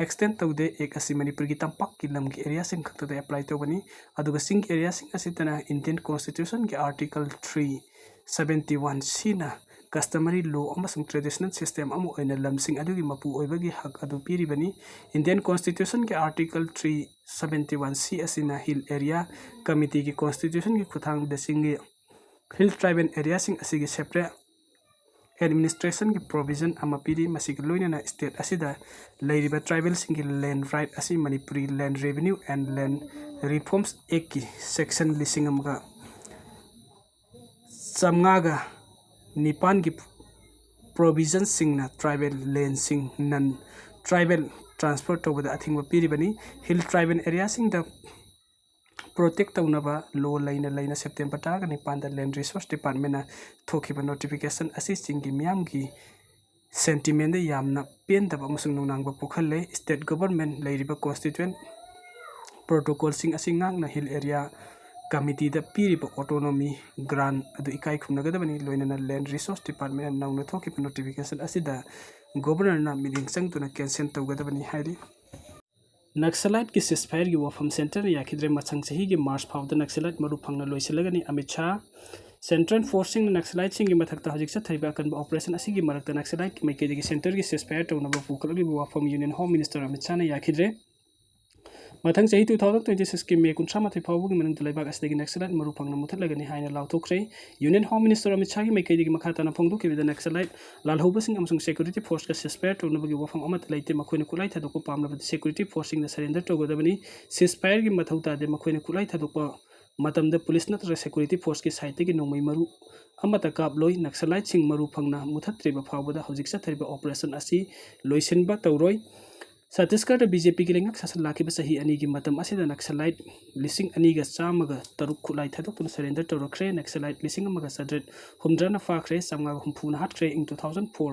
extend ꯇꯧꯗꯦ꯫ Act ꯑꯁꯤ ꯃꯅꯤꯄꯨꯔꯒꯤ ꯇꯝꯄꯥꯛꯀꯤ ꯂꯝꯒꯤ areaꯁꯤꯡ ꯈꯛꯇꯗ apply ꯇꯧꯕꯅꯤ, ꯑꯗꯨꯒ ꯆꯤꯡꯒꯤ areaꯁꯤꯡ ꯑꯁꯤꯗꯅ Indian Constitutionꯒꯤ Article three seventy one Cꯅ customary law ꯑꯃꯁꯨꯡ traditional system ꯑꯃ ꯑꯣꯏꯅ ꯂꯝꯁꯤꯡ ꯑꯗꯨꯒꯤ ꯃꯄꯨ ꯑꯣꯏꯕꯒꯤ ꯍꯛ ꯑꯗꯨ ꯄꯤꯔꯤꯕꯅꯤ꯫ Indian Constitutionꯒꯤ Article three seventy one C ꯑꯁꯤꯅ hill area committeeꯒꯤ constitutionꯒꯤ ꯈꯨꯠꯊꯥꯡꯗ ꯆꯤꯡꯒꯤ hill tribal areaꯁꯤꯡ ꯑꯁꯤꯒꯤ separate ꯑꯦꯗꯃꯤꯅꯤꯁꯇ꯭ꯔꯦꯁꯟꯒꯤ ꯄ꯭ꯔꯣꯚꯤꯖꯟ ꯑꯃ ꯄꯤꯔꯤ꯫ ꯃꯁꯤꯒꯤ ꯂꯣꯏꯅꯅ ꯁ꯭ꯇꯦꯠ ꯑꯁꯤꯗ ꯂꯩꯔꯤꯕ ꯇ꯭ꯔꯥꯏꯕꯦꯜꯁꯤꯡꯒꯤ ꯂꯦꯟ ꯔꯥꯏꯠ ꯑꯁꯤ ꯃꯅꯤꯄꯨꯔꯤ ꯂꯦꯟ ꯔꯦꯚꯤꯅ꯭ꯌꯨ ꯑꯦꯟ ꯂꯦꯟ ꯔꯤꯐꯣꯔꯝꯁ ꯑꯦꯛꯀꯤ ꯁꯦꯛꯁꯟ ꯂꯤꯁꯤꯡ ꯑꯃꯒ ꯆꯥꯝꯃꯉꯥꯒ ꯅꯤꯄꯥꯟꯒꯤ ꯄ꯭ꯔꯣꯚꯤꯖꯟꯁꯤꯡꯅ ꯇ꯭ꯔꯥꯏꯕꯦꯜ ꯂꯦꯟꯁꯤꯡ ꯅꯟ ꯇ꯭ꯔꯥꯏꯕꯦꯜ ꯇ꯭ꯔꯥꯟꯁꯐꯔ ꯇꯧꯕꯗ ꯑꯊꯤꯡꯕ ꯄꯤꯔꯤꯕꯅꯤ꯫ ꯍꯤꯜ ꯇ꯭ꯔꯥꯏꯕꯦꯜ ꯑꯦꯔꯤꯌꯥꯁꯤꯡꯗ ꯄ꯭ꯔꯣꯇꯦꯛ ꯇꯧꯅꯕ ꯂꯣ ꯂꯩꯅ ꯂꯩꯅ ꯁꯦꯞꯇꯦꯝꯕꯔ ꯇꯔꯥꯒ ꯅꯤꯄꯥꯟꯗ ꯂꯦꯟ ꯔꯤꯁꯣꯔꯁ ꯗꯤꯄꯥꯔꯠꯃꯦꯟꯅ ꯊꯣꯛꯈꯤꯕ ꯅꯣꯇꯤꯐꯤꯀꯦꯁꯟ ꯑꯁꯤ ꯆꯤꯡꯒꯤ ꯃꯤꯌꯥꯝꯒꯤ ꯁꯦꯟꯇꯤꯃꯦꯟꯗ ꯌꯥꯝꯅ ꯄꯦꯟꯗꯕ ꯑꯃꯁꯨꯡ ꯅꯨꯡꯅꯥꯡꯕ ꯄꯣꯛꯍꯜꯂꯦ꯫ ꯁ꯭ꯇꯦꯠ ꯒꯣꯚꯔꯟꯃꯦꯟ ꯂꯩꯔꯤꯕ ꯀꯣꯟꯁꯇꯤꯇ꯭ꯌꯨꯑꯦꯟ ꯄ꯭ꯔꯣꯇꯣꯀꯣꯜꯁꯤꯡ ꯑꯁꯤ ꯉꯥꯛꯅ ꯍꯤꯜ ꯑꯦꯔꯤꯌꯥ ꯀꯃꯤꯇꯤꯗ ꯄꯤꯔꯤꯕ ꯑꯣꯇꯣꯅꯣꯃꯤ ꯒ꯭ꯔꯥꯟ ꯑꯗꯨ ꯏꯀꯥꯏ ꯈꯨꯝꯅꯒꯗꯕꯅꯤ꯫ ꯂꯣꯏꯅꯅ ꯂꯦꯟ ꯔꯤꯁꯣꯔꯁ ꯗꯤꯄꯥꯔꯠꯃꯦꯟꯅ ꯅꯧꯅ ꯊꯣꯛꯈꯤꯕ ꯅꯣꯇꯤꯐꯤꯀꯦꯁꯟ ꯑꯁꯤꯗ ꯒꯣꯚꯔꯅꯔꯅ ꯃꯤꯠꯌꯦꯡ ꯆꯪꯗꯨꯅ ꯀꯦꯟꯁꯦꯜ ꯇꯧꯒꯗꯕꯅꯤ ꯍꯥꯏꯔꯤ꯫ ꯅꯛꯁꯂꯥꯏꯠꯀꯤ ꯁꯤꯁꯐꯥꯌꯔꯒꯤ ꯋꯥꯐꯝ ꯁꯦꯟꯇꯔꯅ ꯌꯥꯈꯤꯗ꯭ꯔꯦ꯫ ꯃꯊꯪ ꯆꯍꯤꯒꯤ ꯃꯥꯔꯆ ꯐꯥꯎꯕꯗ ꯅꯛꯁꯂꯥꯏꯠ ꯃꯔꯨ ꯐꯪꯅ ꯂꯣꯏꯁꯤꯜꯂꯒꯅꯤ꯫ ꯑꯃꯤꯠ ꯁꯥꯍ꯫ ꯁꯦꯟꯇ꯭ꯔꯦꯜ ꯐꯣꯔꯁꯁꯤꯡꯅ ꯅꯛꯁꯂꯥꯏꯠꯁꯤꯡꯒꯤ ꯃꯊꯛꯇ ꯍꯧꯖꯤꯛ ꯆꯠꯊꯔꯤꯕ ꯑꯀꯟꯕ ꯑꯣꯄꯔꯦꯁꯟ ꯑꯁꯤꯒꯤ ꯃꯔꯛꯇ ꯅꯛꯁꯂꯥꯏꯠꯀꯤ ꯃꯥꯏꯀꯩꯗꯒꯤ ꯁꯦꯟꯇꯔꯒꯤ ꯁꯤꯁꯐꯥꯌꯔ ꯇꯧꯅꯕ ꯄꯨꯈꯠꯂꯛꯂꯤꯕ ꯋꯥꯐꯝ ꯌꯨꯅꯤꯌꯟ ꯍꯣꯝ ꯃꯤꯅꯤꯁꯇꯔ ꯑꯃꯤꯠ ꯁꯥꯍꯅ ꯌꯥꯈꯤꯗ꯭ꯔꯦ꯫ ꯃꯊꯪ ꯆꯍꯤ two thousand twenty sixꯀꯤ ꯃꯦ ꯀꯨꯟꯊ꯭ꯔꯥ ꯃꯥꯊꯣꯏ ꯐꯥꯎꯕꯒꯤ ꯃꯅꯨꯡꯗ ꯂꯩꯕꯥꯛ ꯑꯁꯤꯗꯒꯤ ꯅꯛꯁꯂꯥꯏꯠ ꯃꯔꯨ ꯐꯪꯅ ꯃꯨꯊꯠꯂꯒꯅꯤ ꯍꯥꯏꯅ ꯂꯥꯎꯊꯣꯛꯈ꯭ꯔꯦ꯫ ꯌꯨꯅꯤꯌꯟ ꯍꯣꯝ ꯃꯤꯅꯤꯁꯇꯔ ꯑꯃꯤꯠ ꯁꯥꯍꯒꯤ ꯃꯥꯏꯀꯩꯗꯒꯤ ꯃꯈꯥ ꯇꯥꯅ ꯐꯣꯡꯗꯣꯛꯈꯤꯕꯗ ꯅꯛꯁꯂꯥꯏꯠ ꯂꯥꯜꯍꯧꯕꯁꯤꯡ ꯑꯃꯁꯨꯡ ꯁꯦꯀ꯭ꯌꯨꯔꯤꯇꯤ ꯐꯣꯔꯁꯀ ꯁꯤꯁꯐꯥꯌꯔ ꯇꯧꯅꯕꯒꯤ ꯋꯥꯐꯝ ꯑꯃꯠꯇ ꯂꯩꯇꯦ꯫ ꯃꯈꯣꯏꯅ ꯈꯨꯠꯂꯥꯏ ꯊꯥꯗꯣꯛꯄ ꯄꯥꯝꯂꯕꯗꯤ ꯁꯦꯀ꯭ꯌꯨꯔꯤꯇꯤ ꯐꯣꯔꯁꯁꯤꯡꯗ ꯁꯔꯦꯟꯗꯔ ꯇꯧꯒꯗꯕꯅꯤ꯫ ꯁꯤꯁꯐꯥꯌꯔꯒꯤ ꯃꯊꯧ ꯇꯥꯗꯦ꯫ ꯃꯈꯣꯏꯅ ꯈꯨꯠꯂꯥꯏ ꯊꯥꯗꯣꯛꯄ ꯃꯇꯝꯗ ꯄꯨꯂꯤꯁ ꯅꯠꯇ꯭ꯔꯒ ꯁꯦꯀ꯭ꯌꯨꯔꯤꯇꯤ ꯐꯣꯔꯁꯀꯤ ꯁꯥꯏꯠꯇꯒꯤ ꯅꯣꯡꯃꯩ ꯃꯔꯨ ꯑꯃꯠꯇ ꯀꯥꯞꯂꯣꯏ꯫ ꯅꯛꯁꯂꯥꯏꯠꯁꯤꯡ ꯃꯔꯨ ꯐꯪꯅ ꯃꯨꯊꯠꯇ꯭ꯔꯤꯕ ꯐꯥꯎꯕꯗ ꯍꯧꯖꯤꯛ ꯆꯠꯊꯔꯤꯕ ꯑꯣꯄꯔꯦꯁꯟ ꯑꯁꯤ ꯂꯣꯏꯁꯤꯟꯕ ꯇꯧꯔꯣꯏ꯫ ꯆꯇꯤꯁꯒꯔꯗ ꯕꯤ ꯖꯦ ꯄꯤꯒꯤ ꯂꯩꯉꯥꯛ ꯁꯥꯁꯟ ꯂꯥꯛꯈꯤꯕ ꯆꯍꯤ ꯑꯅꯤꯒꯤ ꯃꯇꯝ ꯑꯁꯤꯗ ꯅꯛꯁꯂꯥꯏꯠ ꯂꯤꯁꯤꯡ ꯑꯅꯤꯒ ꯆꯥꯝꯃꯒ ꯇꯔꯨꯛ ꯈꯨꯠꯂꯥꯏ ꯊꯥꯗꯣꯛꯇꯨꯅ ꯁꯔꯦꯟꯗꯔ ꯇꯧꯔꯛꯈ꯭ꯔꯦ꯫ ꯅꯛꯁꯂꯥꯏꯠ ꯂꯤꯁꯤꯡ ꯑꯃꯒ ꯆꯥꯇ꯭ꯔꯦꯠ ꯍꯨꯝꯗ꯭ꯔꯥꯅ ꯐꯥꯈ꯭ꯔꯦ, ꯆꯥꯝꯃꯉꯥꯒ ꯍꯨꯝꯐꯨꯅ ꯍꯥꯠꯈ꯭ꯔꯦ꯫ ꯏꯪ two thousand four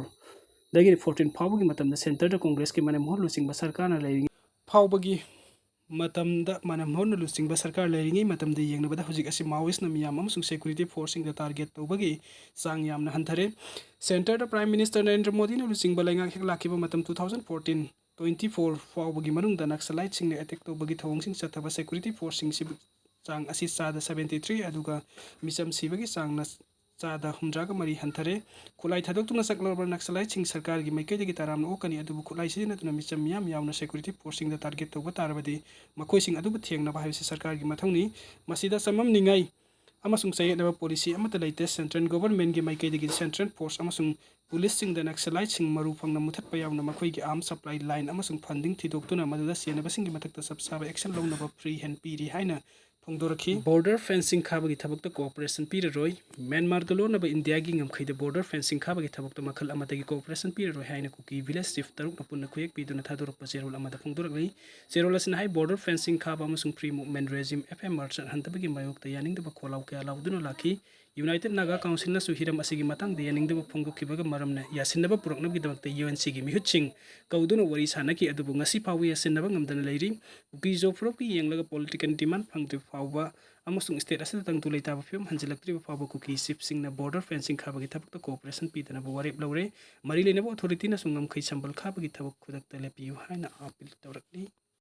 ꯗꯒꯤ fourteen ꯐꯥꯎꯕꯒꯤ ꯃꯇꯝꯗ ꯁꯦꯟꯇꯔꯗ ꯀꯣꯡꯒ꯭ꯔꯦꯁꯀꯤ ꯃꯅꯦꯝꯍꯣꯔ ꯂꯨꯆꯤꯡꯕ ꯁꯔꯀꯥꯔꯅ ꯂꯩꯔꯤꯉꯩ ꯐꯥꯎꯕꯒꯤ ꯃꯇꯝꯗ ꯃꯅꯦꯝꯍꯣꯔꯅ ꯂꯨꯆꯤꯡꯕ ꯁꯔꯀꯥꯔ ꯂꯩꯔꯤꯉꯩ ꯃꯇꯝꯗ ꯌꯦꯡꯅꯕꯗ ꯍꯧꯖꯤꯛ ꯑꯁꯤ ꯃꯥꯑꯣꯏꯁꯅ ꯃꯤꯌꯥꯝ ꯑꯃꯁꯨꯡ ꯁꯦꯀ꯭ꯌꯨꯔꯤꯇꯤ ꯐꯣꯔꯁꯁꯤꯡꯗ ꯇꯥꯔꯒꯦꯠ ꯇꯧꯕꯒꯤ ꯆꯥꯡ ꯌꯥꯝꯅ ꯍꯟꯊꯔꯦ꯫ ꯁꯦꯟꯇꯔꯗ ꯄ꯭ꯔꯥꯏꯝ ꯃꯤꯅꯤꯁꯇꯔ ꯅꯔꯦꯟꯗ꯭ꯔ ꯃꯣꯗꯤꯅ ꯂꯨꯆꯤꯡꯕ ꯂꯩꯉꯥꯛ ꯍꯦꯛ ꯂꯥꯛꯈꯤꯕ ꯃꯇꯝ two thousand fourteen twenty four ꯐꯥꯎꯕꯒꯤ ꯃꯅꯨꯡꯗ ꯅꯛꯁꯂꯥꯏꯠꯁꯤꯡꯅ ꯑꯦꯇꯦꯛ ꯇꯧꯕꯒꯤ ꯊꯧꯑꯣꯡꯁꯤꯡ ꯆꯠꯊꯕ ꯁꯦꯀ꯭ꯌꯨꯔꯤꯇꯤ ꯐꯣꯔꯁꯁꯤꯡꯁꯤꯕꯨ ꯆꯥꯡ ꯑꯁꯤ ꯆꯥꯗ seventy three, ꯑꯗꯨꯒ ꯃꯤꯆꯝ ꯁꯤꯕꯒꯤ ꯆꯥꯡꯅ ꯆꯥꯗ ꯍꯨꯝꯗ꯭ꯔꯥꯒ ꯃꯔꯤ ꯍꯟꯊꯔꯦ꯫ ꯈꯨꯠꯂꯥꯏ ꯊꯥꯗꯣꯛꯇꯨꯅ ꯆꯠꯂꯕ ꯅꯛꯁꯂꯥꯏꯠꯁꯤꯡ ꯁꯔꯀꯥꯔꯒꯤ ꯃꯥꯏꯀꯩꯗꯒꯤ ꯇꯔꯥꯝꯅ ꯑꯣꯛꯀꯅꯤ, ꯑꯗꯨꯕꯨ ꯈꯨꯠꯂꯥꯏ ꯁꯤꯖꯤꯟꯅꯗꯨꯅ ꯃꯤꯆꯝ ꯃꯤꯌꯥꯝ ꯌꯥꯎꯅ ꯁꯦꯀ꯭ꯌꯨꯔꯤꯇꯤ ꯐꯣꯔꯁꯁꯤꯡꯗ ꯇꯥꯔꯒꯦꯠ ꯇꯧꯕ ꯇꯥꯔꯕꯗꯤ ꯃꯈꯣꯏꯁꯤꯡ ꯑꯗꯨꯕꯨ ꯊꯦꯡꯅꯕ ꯍꯥꯏꯕꯁꯤ ꯁꯔꯀꯥꯔꯒꯤ ꯃꯊꯧꯅꯤ꯫ ꯃꯁꯤꯗ ꯆꯃꯝꯅꯤꯡꯉꯥꯏ ꯑꯃꯁꯨꯡ ꯆꯌꯦꯠꯅꯕ ꯄꯣꯂꯤꯁꯤ ꯑꯃꯠꯇ ꯂꯩꯇꯦ꯫ ꯁꯦꯟꯇ꯭ꯔꯦꯜ ꯒꯣꯚꯔꯟꯃꯦꯟꯠꯀꯤ ꯃꯥꯏꯀꯩꯗꯒꯤ ꯁꯦꯟꯇ꯭ꯔꯦꯜ ꯐꯣꯔꯁ ꯑꯃꯁꯨꯡ ꯄꯨꯂꯤꯁꯁꯤꯡꯗ ꯅꯛꯁꯂꯥꯏꯠꯁꯤꯡ ꯃꯔꯨ ꯐꯪꯅ ꯃꯨꯊꯠꯄ ꯌꯥꯎꯅ ꯃꯈꯣꯏꯒꯤ ꯑꯥꯔꯝ ꯁꯄ꯭ꯂꯥꯏ ꯂꯥꯏꯟ ꯑꯃꯁꯨꯡ ꯐꯟꯗꯤꯡ ꯊꯤꯗꯣꯛꯇꯨꯅ ꯃꯗꯨꯗ ꯆꯦꯟꯅꯕꯁꯤꯡꯒꯤ ꯃꯊꯛꯇ ꯆꯞ ꯆꯥꯕ ꯑꯦꯛꯁꯟ ꯂꯧꯅꯕ ꯐ꯭ꯔꯤ ꯍꯦꯟ ꯄꯤꯔꯤ ꯍꯥꯏꯅ ꯐꯣꯡꯗꯣꯔꯛꯈꯤ꯫ ꯕꯣꯔꯗꯔ ꯐꯦꯟꯁꯤꯡ ꯈꯥꯕꯒꯤ ꯊꯕꯛꯇ ꯀꯣꯑꯣꯄꯔꯦꯁꯟ ꯄꯤꯔꯔꯣꯏ꯫ ꯃ꯭ꯌꯥꯟꯃꯥꯔꯒ ꯂꯣꯟꯅꯕ ꯏꯟꯗꯤꯌꯥꯒꯤ ꯉꯝꯈꯩꯗ ꯕꯣꯔꯗꯔ ꯐꯦꯟꯁꯤꯡ ꯈꯥꯕꯒꯤ ꯊꯕꯛꯇ ꯃꯈꯜ ꯑꯃꯠꯇꯒꯤ ꯀꯣꯑꯣꯄꯔꯦꯁꯟ ꯄꯤꯔꯔꯣꯏ ꯍꯥꯏꯅ ꯀꯨꯀꯤ ꯚꯤꯂꯦꯖ ꯆꯤꯐ ꯇꯔꯨꯛꯅ ꯄꯨꯟꯅ ꯈꯨꯌꯦꯛ ꯄꯤꯗꯨꯅ ꯊꯥꯗꯣꯔꯛꯄ ꯆꯦꯔꯣꯜ ꯑꯃꯗ ꯐꯣꯡꯗꯣꯔꯛꯂꯤ꯫ ꯆꯦꯔꯣꯜ ꯑꯁꯤꯅ ꯍꯥꯏ, ꯕꯣꯔꯗꯔ ꯐꯦꯟꯁꯤꯡ ꯈꯥꯕ ꯑꯃꯁꯨꯡ free movement regime, F M R, ꯆꯠꯍꯟꯗꯕꯒꯤ ꯃꯥꯌꯣꯛꯇ ꯌꯥꯅꯤꯡꯗꯕ ꯈꯣꯜꯂꯥꯎ ꯀꯌꯥ ꯂꯥꯎꯗꯨꯅ ꯂꯥꯛꯈꯤ꯫ ꯌꯨꯅꯥꯏꯇꯦꯗ ꯅꯥꯒꯥ ꯀꯥꯎꯟꯁꯤꯜꯅꯁꯨ ꯍꯤꯔꯝ ꯑꯁꯤꯒꯤ ꯃꯇꯥꯡꯗ ꯌꯥꯅꯤꯡꯗꯕ ꯐꯣꯡꯗꯣꯛꯈꯤꯕꯒ ꯃꯔꯝꯅ ꯌꯥꯁꯤꯟꯅꯕ ꯄꯨꯔꯛꯅꯕꯒꯤꯗꯃꯛꯇ ꯌꯨ ꯑꯦꯟ ꯁꯤꯒꯤ ꯃꯤꯍꯨꯠꯁꯤꯡ ꯀꯧꯗꯨꯅ ꯋꯥꯔꯤ ꯁꯥꯅꯈꯤ, ꯑꯗꯨꯕꯨ ꯉꯁꯤ ꯐꯥꯎꯕ ꯌꯥꯁꯤꯟꯅꯕ ꯉꯝꯗꯅ ꯂꯩꯔꯤ꯫ ꯀꯨꯀꯤ ꯖꯣ ꯐꯨꯔꯨꯞꯀꯤ ꯌꯦꯡꯂꯒ ꯄꯣꯂꯤꯇꯤꯀꯦꯜ ꯗꯤꯃꯥꯟ ꯐꯪꯗ꯭ꯔꯤꯕ ꯐꯥꯎꯕ ꯑꯃꯁꯨꯡ ꯁ꯭ꯇꯦꯠ ꯑꯁꯤꯗ ꯇꯪꯗꯨ ꯂꯩꯇꯥꯕ ꯐꯤꯕꯝ ꯍꯟꯖꯤꯜꯂꯛꯇ꯭ꯔꯤꯕ ꯐꯥꯎꯕ ꯀꯨꯀꯤ ꯆꯤꯐꯁꯤꯡꯅ ꯕꯣꯔꯗꯔ ꯐꯦꯟꯁꯤꯡ ꯈꯥꯕꯒꯤ ꯊꯕꯛꯇ ꯀꯣꯑꯣꯄꯔꯦꯁꯟ ꯄꯤꯗꯅꯕ ꯋꯥꯔꯦꯞ ꯂꯧꯔꯦ꯫ ꯃꯔꯤ ꯂꯩꯅꯕ ꯑꯣꯊꯣꯔꯤꯇꯤꯅꯁꯨ ꯉꯝꯈꯩ ꯁꯝꯕꯜ ꯈꯥꯕꯒꯤ ꯊꯕꯛ ꯈꯨꯗꯛꯇ ꯂꯦꯞꯄꯤꯌꯨ ꯍꯥꯏꯅ ꯑꯥꯄꯤꯜ ꯇꯧꯔꯛꯂꯤ꯫